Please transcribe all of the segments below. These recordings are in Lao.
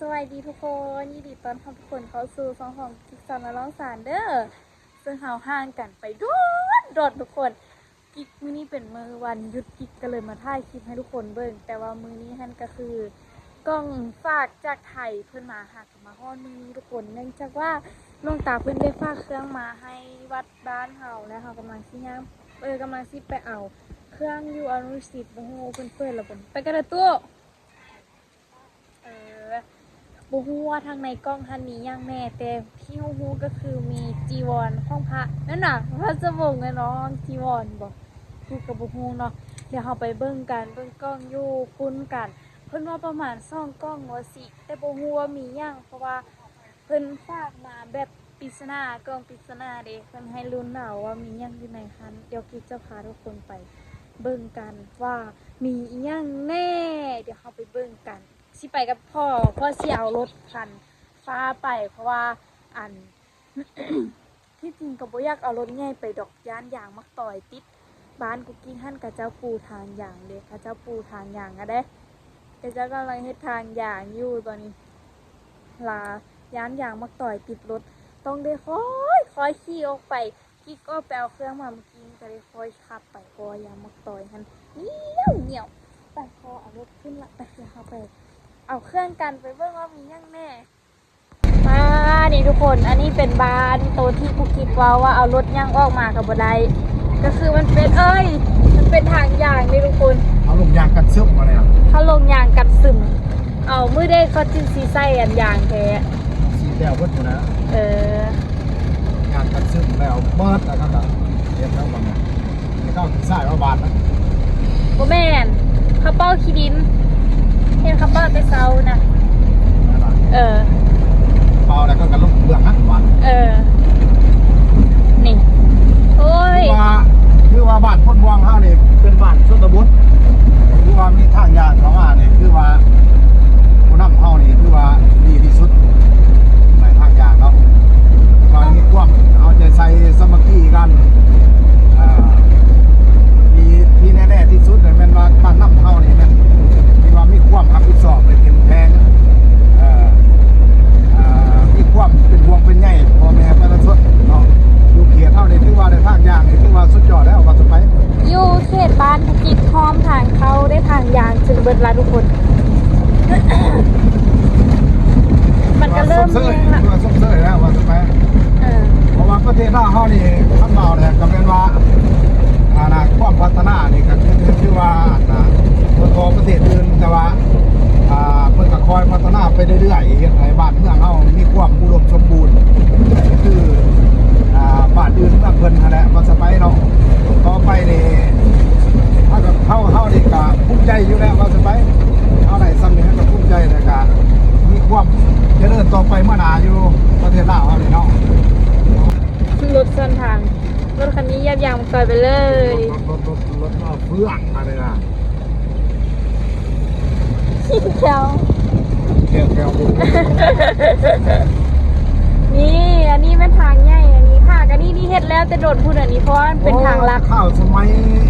ສະບາຍດີທຸກຄົນ, ຍິນດີຕ້ອນຮັບທຸກຄົນເຂົ້າສູ່ຊ່ອງຂອງກິກສາວນະລອງສານເດີ. ເຊິ່ງເຮົາຫ່າງກັນໄປດົນໆ ທຸກຄົນ. ກິກ ມື້ນີ້ເປັນມື້ວັນຢຸດ, ກິກກໍເລີຍມາຖ່າຍຄລິບໃຫ້ທຸກຄົນເບິ່ງ. ແຕ່ວ່າມື້ນີ້ຫັ້ນກໍຄື ກ່ອງຝາກຈາກໄທເພິ່ນມາຫາ ມາຮອດມື້ນີ້ທຸກຄົນ, ເນື່ອງຈາກວ່າຫຼວງຕາເພິ່ນໄດ້ຝາກເຄື່ອງມາໃຫ້ວັດບ້ານເຮົາ ແລ້ວເຮົາກຳລັງຊິຍ່າງ ເອີ ກຳລັງຊິໄປເອົາເຄື່ອງຢູ່ອະນຸສິດ. ບໍ່ຮູ້ເພິ່ນເປີດແລ້ວບໍ່? ໄປກັນເດີຕູ້. ເອີ ບໍ່ຮູ້ວ່າທາງໃນກ່ອງຫັ້ນມີຫຍັງແດ່, ແຕ່ທີ່ຮູ້ໆກໍຄືມີຈີວອນຂອງພະ ນັ້ນນະ ພະສະບົງ ແມ່ນບໍ່? ຈີວອນບໍ່? ຄືກໍບໍ່ຮູ້ເນາະ. ດຽວເຮົາໄປເບິ່ງກັນ, ເບິ່ງກ່ອງຢູ່ພຸ້ນກັນ. ເພິ່ນວ່າປະມານສອງກ່ອງວ່າຊິ, ແຕ່ບໍ່ຮູ້ວ່າມີຫຍັງ ເພາະວ່າເພິ່ນຝາກມາແບບປິດສະໜາ, ກ່ອງປິດສະໜາເດ້. ເພິ່ນໃຫ້ລຸ້ນເອົາວ່າມີຫຍັງຢູ່ໃນຫັ້ນ. ດຽວກິກຈະພາທຸກຄົນໄປເບິ່ງກັນວ່າມີອີ່ຫຍັງແດ່. ດຽວເຮົາໄປເບິ່ງກັນ. ຊິໄປກັບພໍ່, ພໍ່ຊິເອົາລົດຄັນຟ້າໄປ, ເພາະວ່າ ອັນ ທີ່ຈິງກໍບໍ່ຢາກເອົາລົດໃຫຍ່ໄປດອກ, ຢ້ານຢາງໝາກຕອຍຕິດ. ບ້ານກຸກກິກຫັ້ນ ເຂົາເຈົ້າປູທາງຢາງເດ້, ເຂົາເຈົ້າປູທາງຢາງຫັ້ນເດ້. ເຂົາເຈົ້າກຳລັງເຮັດທາງຢາງຢູ່ຕອນນີ້. ລາ ຢ້ານຢາງໝາກຕອຍຕິດລົດ, ຕ້ອງໄດ້ຄ່ອຍ, ຄ່ອຍຂີ່ອອກໄປ. ກິກອອກໄປເອົາເຄື່ອງມາເມື່ອກີ້ນີ້ ກໍໄດ້ຄ່ອຍຂັບໄປ, ເພາະວ່າຢາງໝາກຕອຍຫັ້ນໜຽວໆ. ໄປ ພໍ່ເອົາລົດຂຶ້ນລະ, ໄປ ດຽວເຮົາໄປເອົາເຄື່ອງກັນ, ໄປເບິ່ງວ່າມີຫຍັງແດ່. ອ່າ ນີ້ທຸກຄົນ, ອັນນີ້ເປັນບ້ານໂຕທີ່ກຸກກິກເວົ້າວ່າເອົາລົດຫຍັງອອກມາກໍບໍ່ໄດ້, ກໍຄືມັນເປັນ ເອີຍ ມັນເປັນທາງຢາງເດ້ທຸກຄົນ. ເຮົາລົງຢາງກັນຊຶມມາແລ້ວ, ເຮົາລົງຢາງກັນຊຶມ. ເອົາ ມື້ໃດເຂົາຈຶ່ງຊິໃສ່ອັນຢາງແທ້? ສີແລ້ວເບິດພຸ້ນນະ. ເອີ ຢາງກັນຊຶມແລ້ວເບິດ ແລ້ວເຂົາກໍເຮັດແລ້ວບັດນີ້. ເຂົາຊິໃສ່ວ່າບາດນະ. ບໍ່ແມ່ນ, ເຂົາເປົ່າຂີ້ດິນ, ເຫັນເຂົາເປົ່າແຕ່ເຊົ້ານະ. ແມ່ນລະ? ເອີ ເປົ່າແລ້ວກໍລົງເບື້ອງຫັ້ນບາດ. ເອີ ນີ້ ໂອ້ຍ ຄືວ່າ ຄືວ່າບ້ານໂພນມ່ວງເຮົານີ້ເປັນບ້ານຊົນນະບົດ, ຄືວ່າມີທາງຍ່າງເຂົ້າມານີ້ ຄືວ່າຜູ້ນຳເຮົານີ້ ຄືວ່າດີທີ່ສຸດໃນທາງຍ່າງເນາະ. ວ່າມີຄວາມເອົາໃຈໃສ່ສາມັກຄີກັນ. ອ່າ ທີ່ ທີ່ແນ່ໆທີ່ສຸດແມ່ນວ່າການນຳເຮົານີ້ແມ່ນທີ່ວ່າມີຄວາມຮັບຜິດຊອບ ແລະ ເຂັ້ມແຂງ, ເອີ ອ່າ ມີຄວາມເປັນຫ່ວງເປັນໃຍພໍ່ແມ່ປະຊາຊົນເນາະ. ຢູ່ເຂດເຮົານີ້ຖືວ່າໄດ້ທາງຍ່າງນີ້ຖືວ່າສຸດຍອດແລ້ວ ວ່າຊະໄປ. ຢູ່ເຂດບ້ານທີ່ພ້ອມທາງເຂົ້າໄດ້ທາງຢ່າງ ເຊິ່ງເບິດລະທຸກຄົນ ມັນກໍເລີ່ມແຮງລະ ຖືວ່າຊົມເຊີຍແລ້ວວ່າຊະໄປ. ເອີ ເພາະວ່າປະເທດລາວເຮົານີ້ ຄັນເວົ້າແລ້ວກໍແມ່ນວ່າ ອ່າ ນະ ຄວາມພັດທະນານີ້ກໍຄື ຖືວ່າ ອ່າ ບໍ່ທໍ່ປະເທດອື່ນ, ແຕ່ວ່າ ອ່າ ເພິ່ນກໍຄອຍພັດທະນາໄປເລື້ອຍໆ ເຮັດໃຫ້ບ້ານເມືອງເຮົາມີຄວາມອຸດົມສົມບູນ ຄື ອ່າ ບ້ານອື່ນເມືອງເພິ່ນຫັ້ນແຫຼະ ວ່າຊະໄປເນາະ. ຕໍ່ໄປນີ້ ເຮົາກໍ ເຮົາ ເຮົານີ້ກໍພູມໃຈຢູ່ແລ້ວວ່າຊະໄປ, ເຮົາໄດ້ສ່ຳນີ້ເຮົາກໍພູມໃຈ ແລ້ວກໍມີຄວາມຈະເລີນຕໍ່ໄປເມືອໜ້າຢູ່ປະເທດລາວເຮົານີ້ເນາະ. ລົດສວນທາງ, ລົດຄັນນີ້ຢຽບຢາງມັນຕ່ອຍໄປເລີຍ. ລົດ ລົດ ລົດ ລົດ ລົດເຟືອງອັນນີ້ນະ. ແຂ້ວ ແຂ້ວ ແຂ້ວ ນີ້ ອັນນີ້ແມ່ນທາງໃຫຍ່, ອັນນີ້ ພາກ ອັນນີ້ ນີ້ເຮັດແລ້ວແຕ່ດົນພຸ້ນ ອັນນີ້ ເພາະວ່າມັນເປັນທາງລັດ. ໂອ້ ຄາວສະໄໝ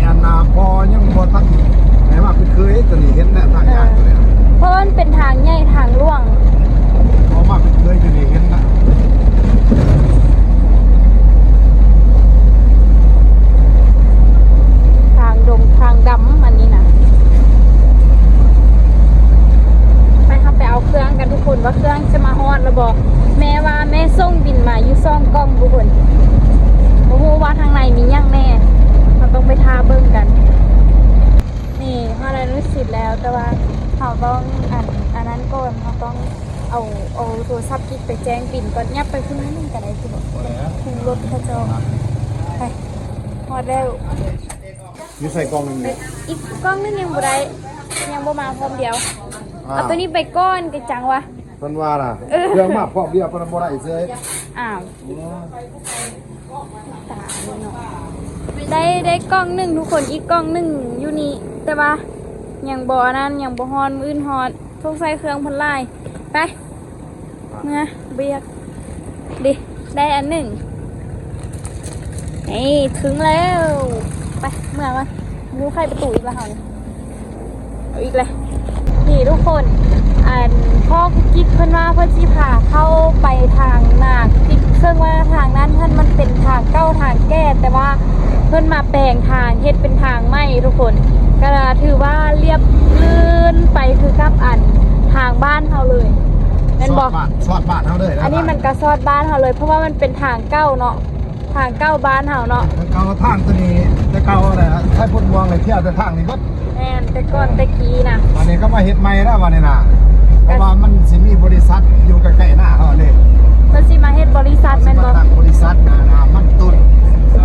ອັນນ່າ ພໍ່ຍັງບໍ່ທັນໄດ້ມາຄຸ້ນເຄີຍ ຕົວນີ້ເຫັນແລ້ວ ທາງຍ່າງຕົວນີ້ ເອີ ເພາະວ່າມັນເປັນທາງໃຫຍ່ ທາງຫຼວງ ພໍມາຄຸ້ນເຄີຍຕົວນີ້ເຫັນນະ. ທາງດົງທາງດຳອັນນີ້ນະ. ໄປ ເຮົາໄປເອົາເຄື່ອງກັນທຸກຄົນ ວ່າເຄື່ອງຈະມາຮອດແລ້ວບໍ່. ແມ່ວ່າແມ່ສົ່ງບິນມາຢູ່ສອງກ່ອງທຸກຄົນ, ບໍ່ຮູ້ວ່າທາງໃນມີຫຍັງແດ່, ເຮົາຕ້ອງໄປຖ້າເບິ່ງກັນ. ນີ້ ຮອດອະນຸສິດແລ້ວ, ແຕ່ວ່າເຮົາຕ້ອງ ອັນ ອັນນັ້ນກ່ອນ, ເຮົາຕ້ອງເອົາ ເອົາໂທລະສັບກິກໄປແຈ້ງບິນກ່ອນ. ຫຍັບໄປພຸ້ນໜ້ອຍໜຶ່ງກໍໄດ້ ຄືບໍ່ ບໍ່ແລ້ວ ຄືລົດເຂົາເຈົ້າ. ໄປ ຮອດແລ້ວ. ຢູ່ໃສ່ກ່ອງໜຶ່ງນີ້? ອີກກ່ອງໜຶ່ງຍັງບໍ່ໄດ້, ຍັງບໍ່ມາພ້ອມດຽວ. ອ້າວ ເອົາຕົວນີ້ໄປກ່ອນ ກະຈັງວະ. ເພິ່ນວ່ານະ ເອີ ເຄື່ອງມາພ້ອມດຽວ ເພິ່ນບໍ່ໄດ້ເສີຍ. ອ້າວ ໂອ້ຍ ຕາຍເນາະ. ໄດ້ ໄດ້ກ່ອງໜຶ່ງທຸກຄົນ, ອີກກ່ອງໜຶ່ງຢູ່ນີ້ ແຕ່ວ່າຍັງບໍ່ອັນນັ້ນ, ຍັງບໍ່ຮອດ, ມື້ອື່ນຮອດ. ສົງໄສເຄື່ອງເພິ່ນຫຼາຍ. ໄປ ເມືອ ບໍ່ຢາກ ເດ ໄດ້ອັນໜຶ່ງ. ນີ້ ເຖິງແລ້ວ. ໄປ ເມືອກ່ອນ. ບໍ່ໄຂປະຕູອີກລະເຮົານີ້. ເອົາອີກແຫຼະ. ນີ້ທຸກຄົນ, ອັນພໍ່ກຸກກິກເພິ່ນວ່າເພິ່ນຊິພາເຂົ້າໄປທາງນາກຸກກິກ ເຊິ່ງວ່າທາງນັ້ນຫັ້ນມັນເປັນທາງເກົ່າທາງແກ່ ແຕ່ວ່າເພິ່ນມາແປງທາງເຮັດເປັນທາງໃໝ່ທຸກຄົນ ກໍຖືວ່າລຽບລື່ນໄປຄືກັບອັນທາງບ້ານເຮົາເລີຍ ແມ່ນບໍ່? ຊອດບ້ານ ຊອດບ້ານເຮົາເລີຍນະ ອັນນີ້ມັນກໍຊອດບ້ານເຮົາເລີຍ ເພາະວ່າມັນເປັນທາງເກົ່າເນາະ. ທາງເກົ່າບ້ານເຮົາເນາະ ທາງເກົ່າ ທາງຕົວນີ້ແຕ່ເກົ່າແຫຼະ ໄທໂພນມ່ວງເລີຍ ທ່ຽວແຕ່ທາງນີ້ເບິດ ແມ່ນ ແຕ່ກ່ອນແຕ່ກີ້ນະ ອັນນີ້ກໍມາເຮັດໃໝ່ແລ້ວ ອັນນີ້ນະ ເພາະວ່າມັນຊິມີບໍລິສັດຢູ່ໃກ້ໆນາເຮົາເດ້ ເພິ່ນຊິມາເຮັດບໍລິສັດແມ່ນບໍ່? ຕັ້ງບໍລິສັດ ອ່າ ນ້ຳມັນຕົ້ນ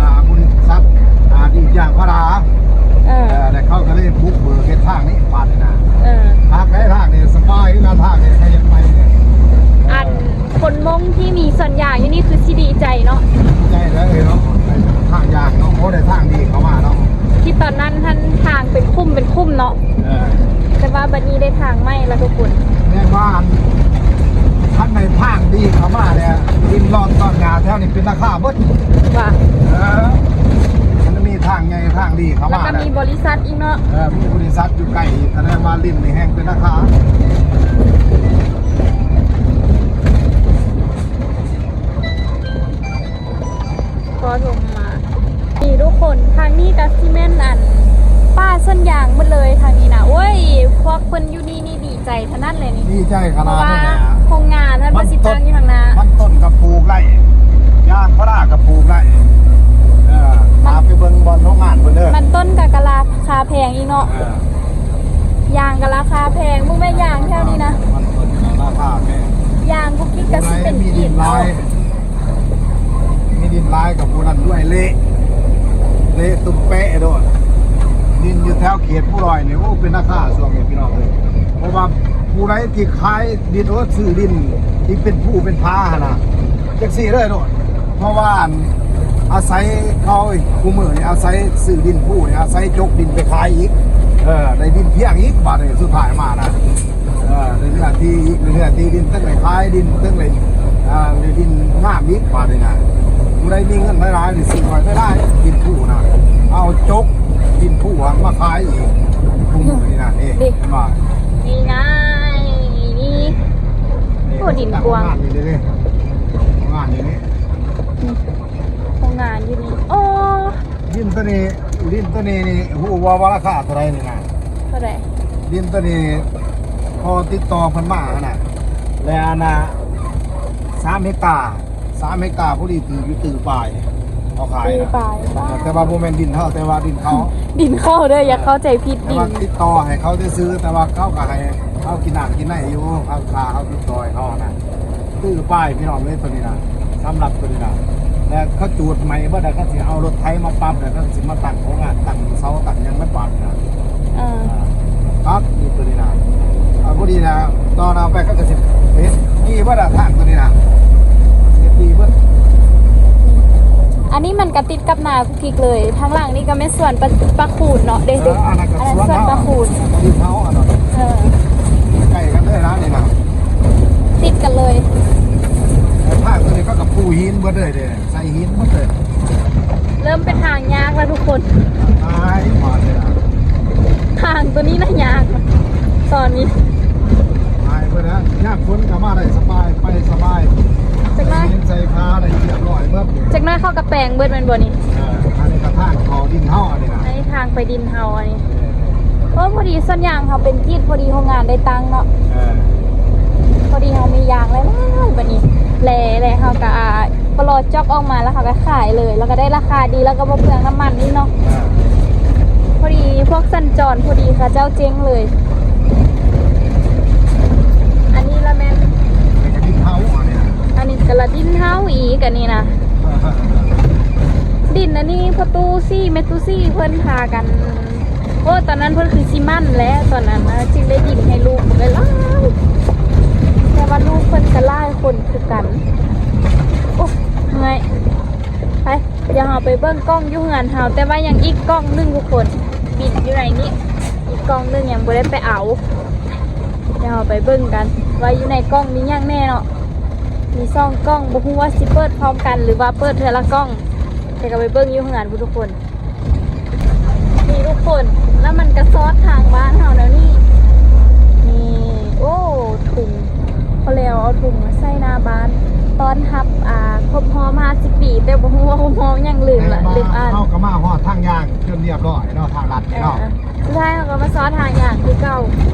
ອ່າ ບໍລິສັດ ອ່າ ດີດຢາງພາລາ ເອີ ແລ້ວເຂົາກໍເລີຍບຸກເບີກເຮັດທາງນີ້ບາດນີ້ນະ ເອີ ທາງໃດທາງນີ້ສະບາຍຄືກັນ ທາງນີ້ໃຫ້ເຮັດໃໝ່ນີ້ ອັນ ຄົນມົ້ງທີ່ມີສວນຢາງຢູ່ນີ້ຄືຊິດີໃຈເນາະ ດີໃຈເລີຍເນາະ ໄດ້ທາງຢາງເນາະ ໂອ້ ໄດ້ທາງດີເຂົ້າມາເນາະ ທີ່ຕອນນັ້ນຫັ້ນທາງເປັນຂຸມເປັນຂຸມເນາະ ເອີ ແຕ່ວ່າບັດນີ້ໄດ້ທາງໃໝ່ແລ້ວທຸກຄົນ ແມ່ນວ່າອັນ ຄັນໄດ້ທາງດີເຂົ້າມາແລ້ວ ດິນລອນຕອນຫຍ້າແຖວນີ້ເປັນລາຄາເບິດ ວ່າ ເອີ ມັນມີທາງໃຫຍ່ທາງດີເຂົ້າມາ ແລ້ວກໍມີບໍລິສັດອີກເນາະ ເອີ ມີບໍລິສັດຢູ່ໃກ້ອີກ ສະແດງວ່າດິນນີ້ແຮ່ງເປັນລາຄາ. ກໍລົງມາ ນີ້ທຸກຄົນ ທາງນີ້ກໍຊິແມ່ນອັນປ່າສວນຢາງໝົດເລີຍທາງນີ້ນະ ໂອ້ຍ ພວກເພິ່ນຢູ່ນີ້ນີ້ດີໃຈຂະໜາດເລີຍນີ້ ດີໃຈຂະໜາດນັ້ນແຫຼະ ໂຮງງານຫັ້ນມັນຊິຕັ້ງຢູ່ທາງໜ້າ ມັນຕົ້ນກໍປູກໄດ້ ຢາງພາລາກໍປູກໄດ້ ເອີ ພາໄປເບິ່ງບ່ອນໂຮງງານເພິ່ນເດີ ມັນຕົ້ນກໍກະລາຄາແພງອີກເນາະ ເອີ ຢາງກໍລາຄາແພງ ບໍ່ແມ່ນຢາງແຖວນີ້ນະ ມັນຕົ້ນກໍລາຄາແພງ ຢາງກຸກກິກກໍຊິເປັນ ມີດິນຫຼາຍ ມີດິນຫຼາຍກັບຜູ້ນັ້ນດ້ວຍ ເລະ ເລະຕຸ້ມແປະໂດດ ດິນຢູ່ແຖວເຂດພູລອຍນີ້ ໂອ້ ເປັນລາຄາຊ່ວງນີ້ພີ່ນ້ອງເອີຍ ເພາະວ່າຜູ້ໃດທີ່ຂາຍດິນ ໂອ້ ຊື້ດິນທີ່ເປັນພູເປັນຜາຫັ້ນນະ ຈັ່ງຊີ້ເລີຍໂລດ ເພາະວ່າອັນ ອາໄສເຂົາ ຄູ່ມື້ນີ້ອາໄສຊື້ດິນພູນີ້ ອາໄສຈົກດິນໄປຂາຍອີກ ເອີ ໄດ້ດິນພຽງອີກ ບາດນີ້ສຸດທ້າຍມານະ ເອີ ໄດ້ເນື້ອທີ່ອີກ ໄດ້ເນື້ອທີ່ດິນ ເຖິງໄດ້ຂາຍດິນ ເຖິງໄດ້ ເອີ ໄດ້ດິນງາມອີກ ບາດນີ້ນະ ຜູ້ໃດມີເງິນຫຼາຍໆນີ້ ຊື້ໄວ້ໄດ້ຫຼາຍ ດິນພູນະ ເອົາຈົກດິນພູຫັ້ນມາຂາຍອີກ ຜູ້ມື້ນີ້ນະ ເອີ ເຫັນບໍ່? ນີ້ນະ ນີ້ ນີ້ ໂອ້ ດິນກວ້າງ ໂຮງງານຢູ່ນີ້ເດ້ ໂຮງງານຢູ່ນີ້ເດ້ ໂຮງງານຢູ່ນີ້ ໂອ້ ດິນຕົວນີ້ ດິນຕົວນີ້ນີ້ ຮູ້ບໍ່ວ່າລາຄາເທົ່າໃດນີ້ນະ? ເທົ່າໃດ? ດິນຕົວນີ້ ພໍຕິດຕໍ່ເພິ່ນມາຫັ້ນນະ ແລ້ວອັນນະ ສາມເຮັກຕາ ສາມເຮັກຕາ ພໍດີຖືກຢູ່ຕື້ປາຍ ເຂົາຂາຍນະ ຕື້ປາຍ ແຕ່ວ່າບໍ່ແມ່ນດິນເຮົາ ແຕ່ວ່າດິນເຂົາ ດິນເຂົາເດີ ຢ່າເຂົ້າໃຈຜິດ ແຕ່ວ່າຕິດຕໍ່ໃຫ້ເຂົາຊື່ໆ ແຕ່ວ່າເຂົາກໍໃຫ້ເຮົາກິນນ້ຳກິນໃນຢູ່ ເຮົາ ຖ້າເຮົາຕິດຕໍ່ໃຫ້ເຂົານະ ຕື້ປາຍພີ່ນ້ອງເອີຍ ຕົວນີ້ນະ ສຳລັບຕົວນີ້ນະ ແລ້ວເຂົາຈູດໃໝ່ເບິດ ແລ້ວເຂົາຊິເອົາລົດໄຖມາປັບ ແລ້ວເຂົາຊິມາຕັ້ງໂຮງງານ ຕັ້ງເສົາ ຕັ້ງຫຍັງໃນບ້ານນະ ເອີ ຕັດຢູ່ຕົວນີ້ນະ ເອົາ ພໍດີນະ ຕອນເອົາໄປເຂົາກໍຊິເຮັດດີເບິດລະ ທາງຕົວນີ້ນະ ເຮັດດີເບິດ ອັນນີ້ມັນກໍຕິດກັບນາ ກິກເລີຍ ທາງຫຼັງນີ້ກໍແມ່ນສວນປາ ປາຄູນເນາະ ເດ້ ເອີ ເດ້ ອັນນັ້ນກໍ ອັນນັ້ນສວນ ສວນປາຄູນ ດິນເຮົາອັນນັ້ນ ເອີ ໃກ້ກັນເລີຍນະນີ້ນະ ຕິດກັນເລີຍ ແລ້ວທາງຕົວນີ້ເຂົາກໍປູຫີນເບິດເລີຍເດ້ ໃສ່ຫີນເບິດເລີຍ ເລີ່ມເປັນທາງຍາກແລ້ວທຸກຄົນ ຕາຍ ບາດນີ້ນະ ທາງຕົວນີ້ນະຍາກ ຕອນນີ້ ຕາຍເບິດແລ້ວ ຍາມຝົນກໍມາໄດ້ສະບາຍ ໄປສະບາຍ ຈັກໜ້ອຍ ໃສ່ຂາໄດ້ຮຽບຮ້ອຍເບິດ ຈັກໜ້ອຍເຂົາກໍແປງເບິດແມ່ນບໍ່ນີ້? ເອີ ອັນນີ້ກໍທາງເຂົ້າດິນເຮົາ ອັນນີ້ນະ ອັນນີ້ທາງໄປດິນເຮົາ ອັນນີ້ ເອີ ໂອ້ ພໍດີສວນຢາງເຮົາເປັນກິດ ພໍດີໂຮງງານໄດ້ຕັ້ງເນາະ ເອີ ພໍດີເຮົາມີຢາງຫຼາຍໆ ບັດນີ້ ແລະ ແລະເຮົາກໍ ອ່າ ປະຫຼອດຈອກອອກມາ ແລ້ວເຮົາກໍຂາຍເລີຍ ແລ້ວກໍໄດ້ລາຄາດີ ແລ້ວກໍບໍ່ເປືອງນ້ຳມັນອີກເນາະ ເອີ ພໍດີພວກສັນຈອນ ພໍດີເຂົາເຈົ້າເຈັງເລີຍ ອັນນີ້ລະແມ່ນ ອັນນີ້ກໍດິນເຮົາ ອັນນີ້ນະ ອັນນີ້ກໍລະດິນເຮົາອີກ ອັນນີ້ນະ ເອີ ດິນອັນນີ້ພໍ່ຕູ້ສີ່ແມ່ຕູ້ສີ່ເພິ່ນພາກັນ ໂອ້ ຕອນນັ້ນເພິ່ນຄືຊິໝັ້ນແຫຼະ ຕອນນັ້ນນະ ຈຶ່ງໄດ້ດິນໃຫ້ລູກບັກຫຼາຍໆ ແຕ່ວ່າລູກເພິ່ນກໍຫຼາຍຄົນຄືກັນ ໂອ້ ເມື່ອຍ ໄປ ດຽວເຮົາໄປເບິ່ງກ້ອງຢູ່ເຮືອນເຮົາ ແຕ່ວ່າຍັງອີກກ້ອງໜຶ່ງທຸກຄົນ ບິນຢູ່ໃນນີ້ ອີກກ້ອງໜຶ່ງຍັງບໍ່ໄດ້ໄປເອົາ ດຽວເຮົາໄປເບິ່ງກັນວ່າຢູ່ໃນກ້ອງມີຫຍັງແດ່ເນາະ ມີສອງກ້ອງ ບໍ່ຮູ້ວ່າຊິເປີດພ້ອມກັນ ຫຼືວ່າເປີດເທື່ອລະກ້ອງ ແຕ່ກໍໄປເບິ່ງຢູ່ເຮືອນພຸ້ນທຸກຄົນ. ນີ້ທຸກຄົນ ແລ້ວມັນກະຊອດທາງບ້ານເຮົາແນວນີ້ ນີ້ ໂອ້ ທຸງ ພໍແລ້ວ ເອົາທຸງມາໃສ່ໜ້າບ້ານ ຕ້ອນຮັບ ອ່າ ຄົບຮອບຫ້າສິບປີ ແຕ່ບໍ່ຮູ້ວ່າຄົບຮອບຫຍັງ ລືມລະ ແຕ່ວ່າລືມອ່ານ. ເຮົາກໍມາຮອດທາງຍ່າງຈົນຮຽບຮ້ອຍເນາະ ທາງລັດນີ້ເນາະ. ເອີ ສຸດທ້າຍເຮົາກໍມາຊອດທາງຍ່າງຄືເກົ່າ.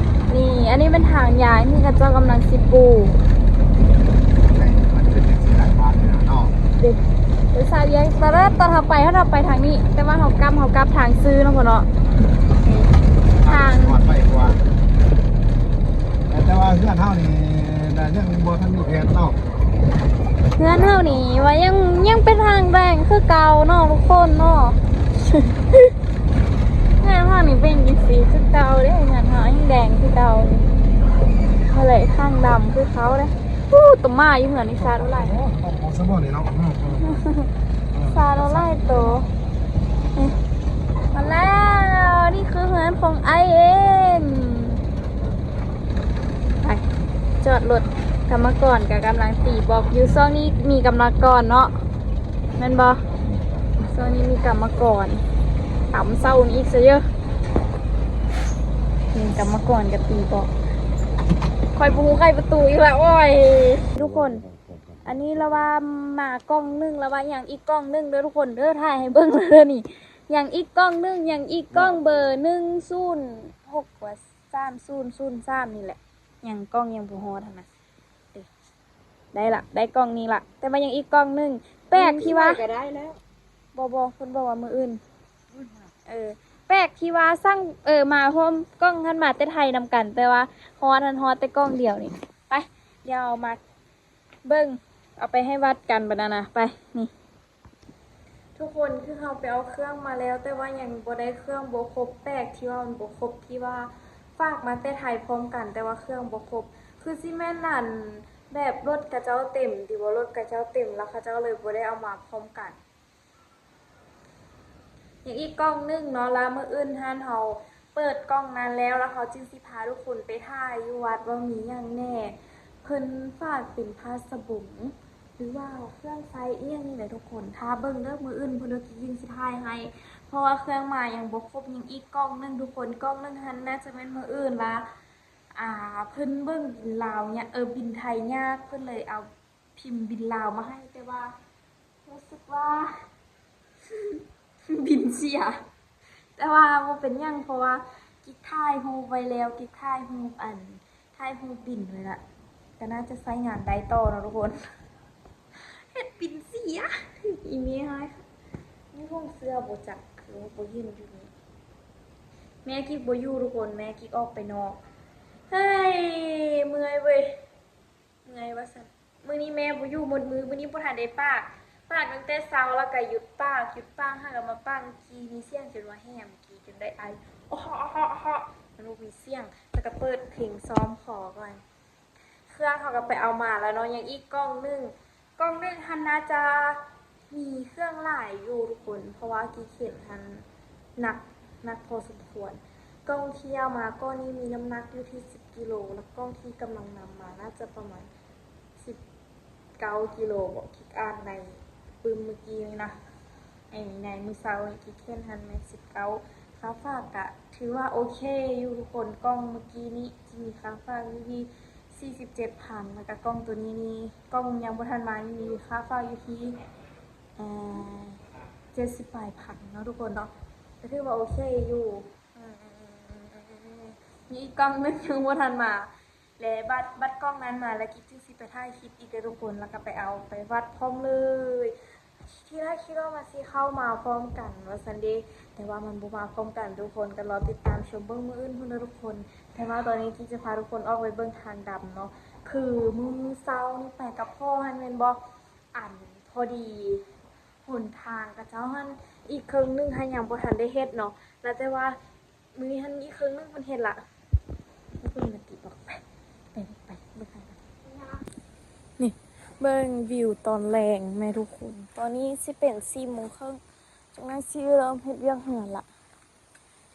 ນີ້ ອັນນີ້ແມ່ນທາງຍ່າງທີ່ເຂົາເຈົ້າກຳລັງຊິປູ ໃນ ມັນເປັນຈັ່ງຊີ້ແຫຼະ ບ້ານນີ້ນະເນາະ. ເດ້ ເປັນສາມແຍກ ຕອນເຮົາໄປ ເຮົາໄປທາງນີ້ ແຕ່ວ່າເຮົາກັບ ເຮົາກັບທາງຊື່ເນາະ ພໍ່ເນາະ. ທາງ ທາງຮອດໄວກວ່າ ແຕ່ວ່າເຮືອນເຮົານີ້ ກໍຍັງບໍ່ທັນມີແຜນເນາະ. ເຮືອນເຮົານີ້ວ່າຍັງ ຍັງເປັນທາງແດງຄືເກົ່າເນາະ ທຸກຄົນເນາະ. ເຮືອນເຮົານີ້ເປັນຈັ່ງຊີ້ຄືເກົ່າເດ້ ເຮືອນເຮົາຍັງແດງຄືເກົ່າ ເຮົາເລີຍທາງດຳຄືເຂົາເດ້. ໂອ້ ຕະໝາຢູ່ເຮືອນນີ້ ຊາດບໍ່ຫຼາຍ ໂອ້ ອອກຊະບໍ່ນີ້ເນາະ. ຊາດບໍ່ຫຼາຍໂຕ. ມາແລ້ວ ນີ້ຄືເຮືອນຂອງອ້າຍເອງ. ໄປ ຈອດລົດ ກຳມະກອນກໍກຳລັງຕີບລັອກຢູ່. ຊ່ວງນີ້ມີກຳມະກອນເນາະ ແມ່ນບໍ່? ຊ່ວງນີ້ມີກຳມະກອນ ຕຳເຊົ້ານີ້ອີກຊະເດີ້. ມີກຳມະກອນກໍຕີບລັອກ. ຂ້ອຍບໍ່ຮູ້ໄຂປະຕູອີກລະ ໂອ້ຍ ທຸກຄົນ. ອັນນີ້ລະວ່າມາກ່ອງໜຶ່ງ ລະວ່າຍັງອີກກ່ອງໜຶ່ງເດີ້ ທຸກຄົນເດີ້. ຖ່າຍໃຫ້ເບິ່ງເດີ້ນີ້ ຍັງອີກກ່ອງໜຶ່ງ ຍັງອີກກ່ອງເບີໜຶ່ງສູນຫົກ ວ່າ ສາມສູນສູນສາມນີ້ແຫຼະ. ຍັງກ່ອງຍັງບໍ່ຮອດຫັ້ນນະ. ເດ້ ໄດ້ລະ ໄດ້ກ່ອງນີ້ລະ ແຕ່ວ່າຍັງອີກກ່ອງໜຶ່ງ. ແປກທີ່ວ່າ ມື້ນີ້ໄວ້ກໍໄດ້ແລ້ວ. ບໍ່ ບໍ່ ເພິ່ນບອກວ່າມື້ອື່ນ. ເອີ ແປກທີ່ວ່າສັ່ງ ເອີ ມາພ້ອມກ່ອງຫັ້ນ ມາແຕ່ໄທນຳກັນ ແຕ່ວ່າຮອດຫັ້ນ ຮອດແຕ່ກ່ອງດຽວນີ້. ໄປ ດຽວມາເບິ່ງ ເອົາໄປໃຫ້ວັດກັນບັດນັ້ນນະ. ໄປ ນີ້ ທຸກຄົນ ຄືເຮົາໄປເອົາເຄື່ອງມາແລ້ວ ແຕ່ວ່າຍັງບໍ່ໄດ້ເຄື່ອງ ບໍ່ຄົບ. ແປກທີ່ວ່າມັນບໍ່ຄົບ ທີ່ວ່າຝາກມາແຕ່ໄທພ້ອມກັນ ແຕ່ວ່າເຄື່ອງບໍ່ຄົບ ຄືຊິແມ່ນອັນ ແບບລົດເຂົາເຈົ້າເຕັມຕິ ບໍ່ ລົດເຂົາເຈົ້າເຕັມ ແລ້ວເຂົາເຈົ້າເລີຍບໍ່ໄດ້ເອົາມາພ້ອມກັນ. ຍັງອີກກ່ອງໜຶ່ງເນາະ ລະມື້ອື່ນຫັ້ນເຮົາເປີດກ່ອງນັ້ນແລ້ວ ລະເຮົາຈຶ່ງຊິພາທຸກຄົນໄປຖ່າຍຢູ່ວັດວ່າມີຫຍັງແດ່. ເພິ່ນຝາກເປັນຜ້າສະບົງ ຫຼືວ່າເຄື່ອງໃຊ້ອີ່ຫຍັງນີ້ແຫຼະທຸກຄົນ. ຖ້າເບິ່ງເດີ້ ມື້ອື່ນພຸ້ນເດີ້ ກິກຈຶ່ງຊິຖ່າຍໃຫ້ ເພາະວ່າເຄື່ອງມາຍັງບໍ່ຄົບ. ຍັງອີກກ່ອງໜຶ່ງທຸກຄົນ ກ່ອງໜຶ່ງຫັ້ນໜ້າຈະແມ່ນມື້ອື່ນລະ ອ່າ ເພິ່ນເບິ່ງບິນລາວຍາກ ເອີ ບິນໄທຍາກ ເພິ່ນເລີຍເອົາພິມບິນລາວມາໃຫ້ ແຕ່ວ່າ ຮູ້ສຶກວ່າບິນເສຍ ແຕ່ວ່າບໍ່ເປັນຫຍັງ ເພາະວ່າກິກຖ່າຍຮູບໄວ້ແລ້ວ ກິກຖ່າຍຮູບອັນ ຖ່າຍຮູບບິນໄວ້ລະ ກໍໜ້າຈະໃຊ້ງານໄດ້ຕໍ່ເນາະທຸກຄົນ. ເຮັດບິນເສຍ ຖືກອີເມລໃຫ້ ມີຫົງເສື້ອບໍ່ຈັກ ຄືວ່າບໍ່ເຫັນຢູ່ນີ້. ແມ່ກິກບໍ່ຢູ່ທຸກຄົນ ແມ່ກິກອອກໄປນອກ. ເຮີ້ຍ ເມື່ອຍເວີຍ ເມື່ອຍວ່າຊັ້ນ. ມື້ນີ້ແມ່ບໍ່ຢູ່ໝົດມື້ ມື້ນີ້ບໍ່ທັນໄດ້ປາກ ປາກຕັ້ງແຕ່ເຊົ້າ ແລ້ວກໍຢຸດປາກ ຢຸດປາກ ຫາກໍມາປາກກີ້ນີ້ ສຽງຈົນວ່າແຫບ ກີ້ຈົນໄດ້ໄອ ອໍເຫາະ ອໍເຫາະ ອໍເຫາະ ມັນບໍ່ມີສຽງ ແລ້ວກໍເປີດເພງຊ້ອມຂໍກ່ອນ. ເຄື່ອງເຮົາກໍໄປເອົາມາແລ້ວເນາະ ຍັງອີກກ່ອງໜຶ່ງ ກ່ອງໜຶ່ງຫັ້ນໜ້າຈະ ມີເຄື່ອງຫຼາຍຢູ່ທຸກຄົນ ເພາະວ່າກີ້ເຂັນຫັ້ນໜັກ ໜັກພໍສົມຄວນ. ກ່ອງທີ່ເອົາມາກ່ອນນີ້ມີນ້ຳໜັກຢູ່ທີ່ສິບກິໂລ ແລະ ກ່ອງທີ່ກຳລັງນຳມາໜ້າຈະປະມານສິບເກົ້າກິໂລບໍ ກິກອ່ານໃນປຶ້ມມື້ກີ້ນີ້ນະ ໃນ ໃນມື້ເຊົ້ານີ້ກິກເຂັນຫັ້ນແມ່ນສິບເກົ້າ. ຄ່າຝາກກະຖືວ່າໂອເຄຢູ່ທຸກຄົນ ກ່ອງມື້ກີ້ນີ້ຊິມີຄ່າຝາກຢູ່ທີ່ສີ່ສິບເຈັດພັນ ແລ້ວກະກ່ອງໂຕນີ້ນີ້ ກ່ອງຍັງບໍ່ທັນມານີ້ມີຄ່າຝາກຢູ່ທີ່ ອ່າ ເຈັດສິບປາຍພັນເນາະທຸກຄົນເນາະ ກໍຖືວ່າໂອເຄຢູ່. ອືມ ມີອີກກ່ອງໜຶ່ງຍັງບໍ່ທັນມາ ແລະ ບັດ ບັດກ່ອງນັ້ນມາແລ້ວ ກິກຈຶ່ງຊິໄປຖ່າຍຄລິບອີກເດີທຸກຄົນ ແລ້ວກໍໄປເອົາໄປວັດພ້ອມເລີຍ. ທີແລກຄິດວ່າມັນຊິເຂົ້າມາພ້ອມກັນວ່າຊັ້ນເດ ແຕ່ວ່າມັນບໍ່ມາພ້ອມກັນທຸກຄົນ ກໍລໍຕິດຕາມຊົມເບິ່ງມື້ອື່ນພຸ້ນເດີທຸກຄົນ. ແຕ່ວ່າຕອນນີ້ກິກຈະພາທຸກຄົນອອກໄປເບິ່ງທາງດຳເນາະ ຄືມື້ເຊົ້ານີ້ໄປກັບພໍ່ຫັ້ນແມ່ນບໍ່ ອັນ ພໍດີຫົນທາງຂະເຈົ້າຫັ້ນອີກເຄິ່ງໜຶ່ງຫັ້ນຍັງບໍ່ທັນໄດ້ເຮັດເນາະ ແລ້ວແຕ່ວ່າມື້ນີ້ຫັ້ນອີກເຄິ່ງໜຶ່ງເພິ່ນເຮັດລະ. ໄປເບິ່ງນະຕິບອກ ໄປ ໄປ ໄປເບິ່ງກັນ. ນີ້ ເບິ່ງວິວຕອນແລງແມ່ທຸກຄົນ ຕອນນີ້ຊິເປັນສີ່ໂມງເຄິ່ງ ຈັ່ງນັ້ນຊິເລີ່ມເຮັດວຽກເຮືອນລະ.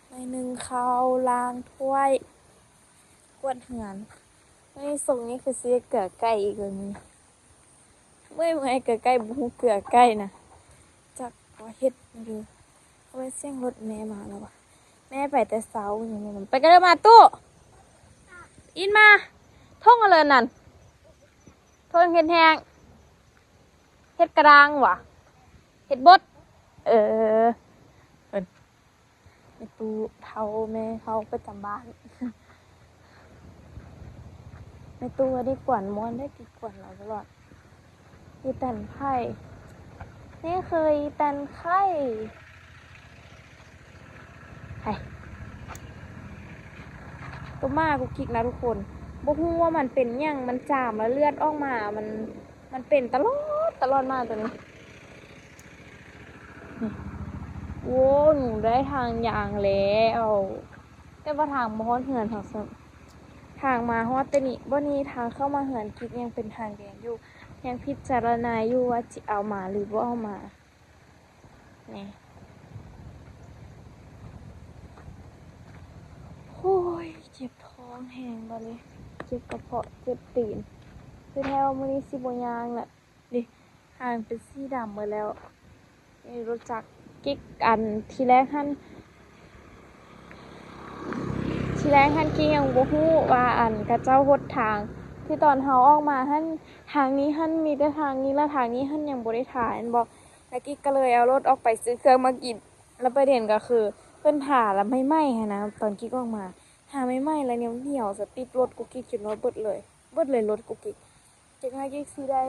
ໜ້ອຍໜຶ່ງເຂົ້າ ລ້າງຖ້ວຍ ກວາດເຮືອນ. ມື້ນີ້ຊົງນີ້ຄືຊິເກືອໄກ່ອີກເລີຍມື້ນີ້ ເມື່ອຍໆ ເກືອໄກ່ ບໍ່ຮູ້ເກືອໄກ່ນະ ຈັກວ່າເຮັດແນວໃດ. ເອົາໄວ້ສຽງລົດແມ່ມາແລ້ວວະ ແມ່ໄປແຕ່ເຊົ້າ ໄປກັນເດີ ມາຕູ້ ອິນມາ. ທົ່ງເອົາເລີຍນັ້ນ ທົ່ງເຮັດແຫ້ງ ເຮັດກະດ້າງຫວາ ເຮັດບົດ ເອີ ເພິ່ນ ແມ່ຕູ້ເຖົ້າແມ່ເຮົາປະຈຳບ້ານ ແມ່ຕູ້ວ່າໄດ້ກວນມ່ວນ ໄດ້ກິນກວນຫຼາຍຕະຫຼອດ ອີ່ແຕນໄຂ່ ນີ້ຄືອີ່ແຕນໄຂ່ ໄຂ່ ໂຕໝາກຸກກິກນະທຸກຄົນ ບໍ່ຮູ້ວ່າມັນເປັນຫຍັງ ມັນຈາມແລ້ວເລືອດອອກມາ ມັນ ມັນເປັນຕະຫຼອດ ຕະຫຼອດໝາໂຕນີ້ ນີ້ ໂອ້ ໜູໄດ້ທາງຍ່າງແລ້ວ ແຕ່ວ່າທາງບໍ່ຮອດເຮືອນເຮົາຊ້ຳ ທາງມາຮອດແຕ່ນີ້ ບ່ອນນີ້ທາງເຂົ້າມາເຮືອນກິກຍັງເປັນທາງແດງຢູ່ ຍັງພິຈາລະນາຢູ່ວ່າຊິເອົາມາຫຼືບໍ່ເອົາມາ ນີ້ ໂອ້ຍ ເຈັບທ້ອງແຮງບາດນີ້ ເຈັບກະເພາະ ເຈັບຕີນ ຄືແທ້ວ່າມື້ນີ້ຊິບໍ່ຍ່າງແຫຼະ ນີ້ ຫາງເປັນສີດຳໝົດແລ້ວ ນີ້ລົດຈັກກິກ ອັນ ທີແລກຫັ້ນ ທີແລກຫັ້ນກິກຍັງບໍ່ຮູ້ວ່າ ອັນ ເຂົາເຈົ້າຫົດທາງ ຄືຕອນເຮົາອອກມາຫັ້ນ ທາງນີ້ຫັ້ນມີແຕ່ທາງນີ້ ແລະ ທາງນີ້ຫັ້ນຍັງບໍ່ໄດ້ທາແມ່ນບໍ່ ແລ້ວກິກກະເລີຍເອົາລົດອອກໄປຊື້ເຄື່ອງມາກິນ ແລ້ວປະເດັນກະຄືເພິ່ນທາລະໃໝ່ໆຫັ້ນນະ ຕອນກິກອອກມາ ທາໃໝ່ໆ ແລ້ວໜຽວໆ ສະຕິດລົດກຸກກິກຈົນວ່າເບິດເລີຍ ເບິດເລີຍລົດກຸກກິກ ຈັກໜ້ອຍກິກຊິໄດ້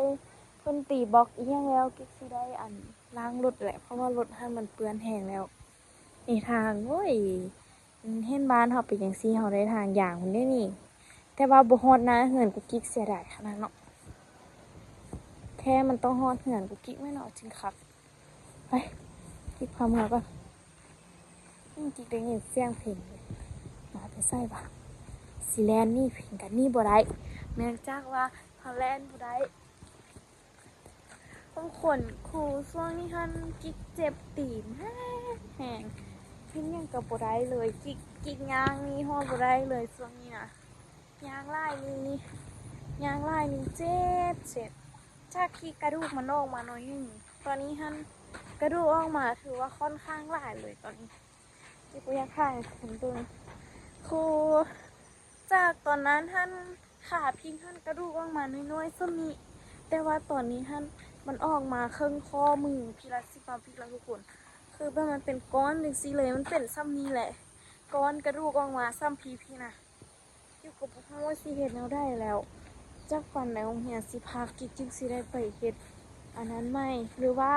ເພິ່ນຕີບລັອກອີ່ຫຍັງແລ້ວ ກິກຊິໄດ້ ອັນ ລ້າງລົດແຫຼະ ເພາະວ່າລົດຫັ້ນມັນເປື້ອນແຮງແລ້ວ ນີ້ທາງ ໂອ້ຍ ເຫັນບ້ານເຮົາເປັນຈັ່ງຊີ້ ເຮົາໄດ້ທາງຢາງພຸ້ນເດ້ນີ້ ແຕ່ວ່າບໍ່ຮອດໜ້າເຮືອນກຸກກິກ ເສຍດາຍຂະໜາດເນາະ ແທ້ມັນຕ້ອງຮອດເຮືອນກຸກກິກແມ່ນເນາະ ຈຶ່ງຄັກ ໄປ ກິກພາເມືອກ່ອນ ອືມ ກິກໄດ້ຍິນສຽງເພງ ມາແຕ່ໃສຫວາ ຊິແລ່ນໜີເພງກັນໜີບໍ່ໄດ້ ເນື່ອງຈາກວ່າເຮົາແລ່ນບໍ່ໄດ້ ທຸກຄົນ ຄືຊ່ວງນີ້ຫັ້ນກິກເຈັບຕີນແຮງໆ ເຮັດຫຍັງກະບໍ່ໄດ້ເລີຍ ກິກ ກິກຍ່າງນີ້ຮອດບໍ່ໄດ້ເລີຍຊ່ວງນີ້ນະ ຍ່າງຫຼາຍນີ້ ຍ່າງຫຼາຍນີ້ເຈັບ ເຈັບ ຈາກທີ່ກະດູກມັນອອກມາໜ້ອຍໜຶ່ງ ຕອນນີ້ຫັ້ນກະດູກອອກມາຖືວ່າຂ້ອນຂ້າງຫຼາຍເລີຍຕອນນີ້ ກິກບໍ່ຢາກຖ່າຍໃຫ້ທຸກຄົນເບິ່ງ ຄືຈາກຕອນນັ້ນຫັ້ນ ຂາພິກຫັ້ນກະດູກອອກມານ້ອຍໆສ່ຳນີ້ ແຕ່ວ່າຕອນນີ້ຫັ້ນມັນອອກມາເຄິ່ງຂໍ້ມືພີ້ລະ ຊິມາພີ້ລະທຸກຄົນ ຄືແບບມັນເປັນກ້ອນຈັ່ງຊີ້ເລີຍ ມັນເປັນສ່ຳນີ້ແຫຼະ ກ້ອນກະດູກອອກມາສ່ຳພີ້ ພີ້ນະ ກິກກະບໍ່ຮູ້ວ່າຊິເຮັດແນວໃດແລ້ວ ຈັກປານໃດໂຮງຮຽນຊິພັກ ກິກຈຶ່ງຊິໄດ້ໄປເຮັດອັນນັ້ນໃໝ່ ຫຼືວ່າ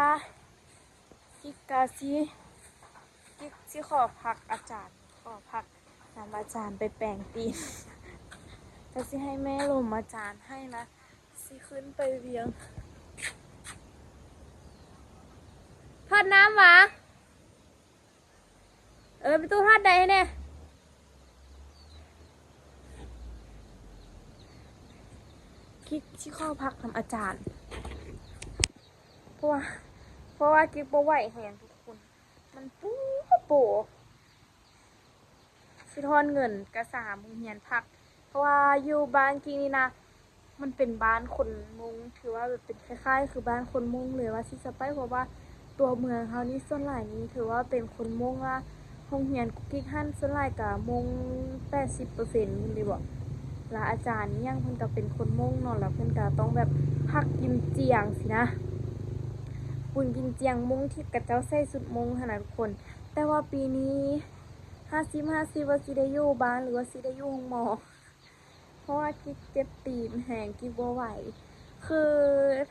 ກິກກະຊິ ກິກຊິຂໍພັກອາຈານ ຂໍພັກນຳອາຈານໄປແປງຕີນ ກະຊິໃຫ້ແມ່ລົມອາຈານໃຫ້ນະ ຊິຂຶ້ນໄປວຽງ ທອດນ້ຳຫວາ? ເອີ ໄປຕູ້ທອດໄດ້ແດ່ ກິກຊິຂໍພັກນຳອາຈານ ເພາະວ່າ ເພາະວ່າກິກບໍ່ໄຫວແຮງທຸກຄົນ ມັນປູໂປ ຄິດຮອດເງິນກະສາໂຮງຮຽນພັກ ເພາະວ່າຢູ່ບ້ານກິກນີ້ນະ ມັນເປັນບ້ານຄົນມົ້ງ ຖືວ່າແບບເປັນຄ້າຍໆຄືບ້ານຄົນມົ້ງເລີຍວ່າຊິຊະໄປ ເພາະວ່າຕົວເມືອງເຮົານີ້ສ່ວນຫຼາຍນີ້ຖືວ່າເປັນຄົນມົ້ງ ລະໂຮງຮຽນກຸກກິກຫັ້ນສ່ວນຫຼາຍກະມົ້ງແປດສິບເປີເຊັນພຸ້ນເດເບາະ ລະອາຈານອີ່ຫຍັງເພິ່ນກະເປັນຄົນມົ້ງເນາະ ລະເພິ່ນກະຕ້ອງແບບພັກກິນຈຽງຊີ້ນະ ບຸນກິນຈຽງມົ້ງທີ່ເຂົາເຈົ້າໃສ່ຊຸດມົ້ງຫັ້ນນະທຸກຄົນ ແຕ່ວ່າປີນີ້ຫ້າສິບຫ້າສິບວ່າຊິໄດ້ຢູ່ບ້ານ ຫຼືວ່າຊິໄດ້ຢູ່ໂຮງໝໍ ເພາະວ່າກິກເຈັບຕີນແຮງ ກິກບໍ່ໄຫວ ຄື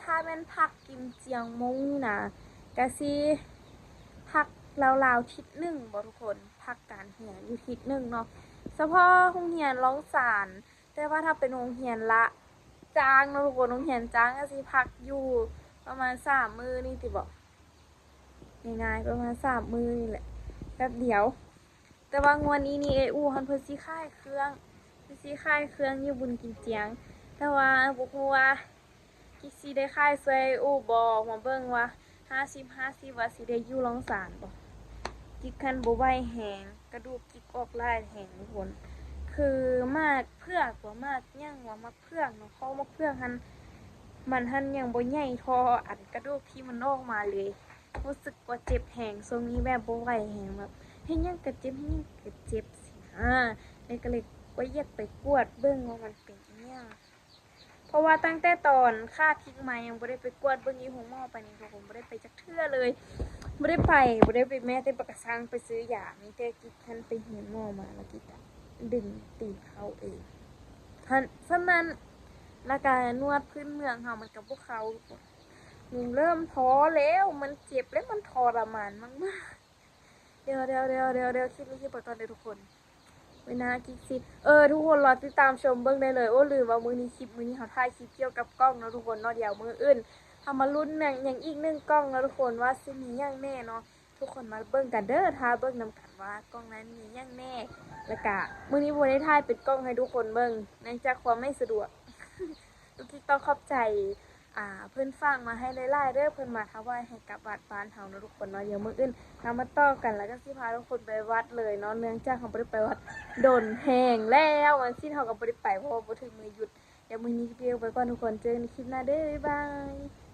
ຖ້າແມ່ນພັກກິນຈຽງມົ້ງນີ້ນະ ກະຊິພັກລາວໆທິດໜຶ່ງເບາະທຸກຄົນ ພັກການຮຽນຢູ່ທິດໜຶ່ງເນາະ ສະເພາະໂຮງຮຽນລ້ອງສານ ແຕ່ວ່າຖ້າເປັນໂຮງຮຽນລະຈ້າງເນາະທຸກຄົນ ໂຮງຮຽນຈ້າງກະຊິພັກຢູ່ປະມານສາມມື້ນີ້ຕິເບາະ ງ່າຍໆ ປະມານສາມມື້ນີ້ແຫຼະ ແປັບດຽວ ແຕ່ວ່າງວດນີ້ນີ້ເອື້ອຍອູ່ຫັ້ນເພິ່ນຊິຂາຍເຄື່ອງ ເພິ່ນຊິຂາຍເຄື່ອງຢູ່ບຸນກິນຈຽງ ແຕ່ວ່າບໍ່ຮູ້ວ່າກິກຊິໄດ້ຂາຍຊ່ວຍເອື້ອຍອູ່ບໍ່ ມາເບິ່ງວ່າຫ້າສິບຫ້າສິບວ່າຊິໄດ້ຢູ່ລ້ອງສານບໍ່ ກິກຫັ້ນບໍ່ໄຫວແຮງ ກະດູກກິກອອກຫຼາຍແຮງທຸກຄົນ ຄືໝາກເຜືອກວ່າ ໝາກຫຍັງວ່າ ໝາກເຜືອກເນາະ ເພາະໝາກເຜືອກຫັ້ນ ມັນຫັ້ນຍັງບໍ່ໃຫຍ່ທໍ່ອັນກະດູກທີ່ມັນອອກມາເລີຍ ຮູ້ສຶກວ່າເຈັບແຮງ ຊ່ວງນີ້ແບບບໍ່ໄຫວແຮງ ແບບເຮັດຫຍັງກະເຈັບ ເຮັດຫຍັງກະເຈັບຊີ້ນະ ແລ້ວກະເລີຍບໍ່ຢາກໄປກວດເບິ່ງວ່າມັນເປັນອີ່ຫຍັງ ເພາະວ່າຕັ້ງແຕ່ຕອນຂ້າພິກມາ ຍັງບໍ່ໄດ້ໄປກວດເບິ່ງຢູ່ໂຮງໝໍປານນີ້ທຸກຄົນ ບໍ່ໄດ້ໄປຈັກເທື່ອເລີຍ ບໍ່ໄດ້ໄປ ບໍ່ໄດ້ໄປແມ້ແຕ່ປະກະຊັງໄປຊື້ຢາ ມີແຕ່ກິກຫັ້ນໄປເຮືອນໝໍມາ ແລ້ວກິກກະດຶງຕີນເຂົ້າເອງ ຫັ້ນ ສ່ຳນັ້ນ ແລ້ວກະນວດພື້ນເມືອງເຮົາມັນກະບໍ່ເຂົ້າທຸກຄົນ ໜູເລີ່ມທໍ້ແລ້ວ ມັນເຈັບ ແລະ ມັນທໍລະມານມາກໆ. ດຽວໆໆໆ ຄລິບນີ້ຄລິບໄປກ່ອນເດີທຸກຄົນ ເວລາກິກຊິ ເອີ ທຸກຄົນລໍຕິດຕາມຊົມເບິ່ງໄດ້ເລີຍ. ໂອ້ ລືມວ່າມື້ນີ້ ຄລິບມື້ນີ້ເຮົາຖ່າຍຄລິບກ່ຽວກັບກ້ອງເນາະທຸກຄົນເນາະ. ດຽວມື້ອື່ນເຮົາມາລຸ້ນຫຍັງ ຫຍັງອີກໜຶ່ງກ້ອງເນາະທຸກຄົນ ວ່າຊິມີຫຍັງແດ່ເນາະ. ທຸກຄົນມາເບິ່ງກັນເດີ ຖ້າເບິ່ງນຳກັນວ່າກ້ອງນັ້ນມີຫຍັງແດ່. ແລ້ວກະມື້ນີ້ບໍ່ໄດ້ຖ່າຍເປັນກ້ອງໃຫ້ທຸກຄົນເບິ່ງ ເນື່ອງຈາກຄວາມໄມ່ສະດວກ. ລູກກິກຕ້ອງຂອບໃຈ ອ່າ ເພິ່ນຝາກມາໃຫ້ຫຼາຍໆເດີ ເພິ່ນມາຖວາຍໃຫ້ກັບວັດບ້ານເຮົາເນາະທຸກຄົນເນາະ. ດຽວມື້ອື່ນເຮົາມາຕໍ່ກັນ ແລ້ວກໍຊິພາທຸກຄົນໄປວັດເລີຍເນາະ ເນື່ອງຈາກເຮົາບໍ່ໄດ້ໄປວັດດົນແຮງແລ້ວ ວັນສິນເຮົາກໍບໍ່ໄດ້ໄປ ເພາະວ່າບໍ່ຖືກມື້ຢຸດ. ດຽວມື້ນີ້ຄລິບນີ້ໄປກ່ອນທຸກຄົນ ເຈີກັນໃນຄລິບໜ້າເດີ ບາຍບາຍ.